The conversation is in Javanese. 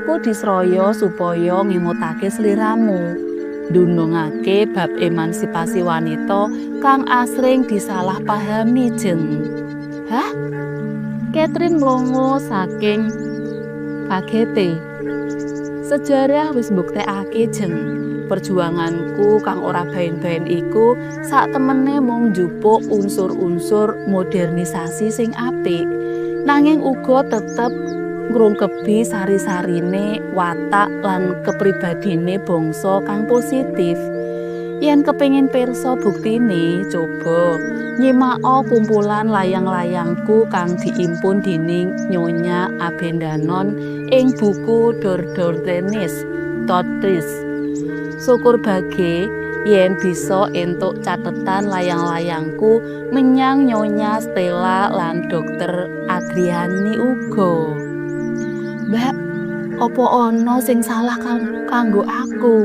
Aku disraya supaya ngemutake sliramu. Ndunungake bab emansipasi wanita kang asring disalahpahami, Jeng. Hah? Catherine mlongo saking kagete. Sejarah wis mbuktekake, Jeng. Perjuanganku kang ora baen-baen iku sak temene mung njupuk unsur-unsur modernisasi sing apik. Nanging uga tetep ngrungkebi sari-sarine watak lan kepribadine bangsa kang positif. Yen kepengin pirsa buktine, coba nyimako kumpulan layang-layangku kang diimpun dening Nyonya Abendanon ing buku Dor-Dor Tenis Totris. Syukur bage yen bisa entuk catetan layang-layangku menyang Nyonya Stella lan Dokter Adriani uga. Mbak, apa ana sing salah kanggo aku?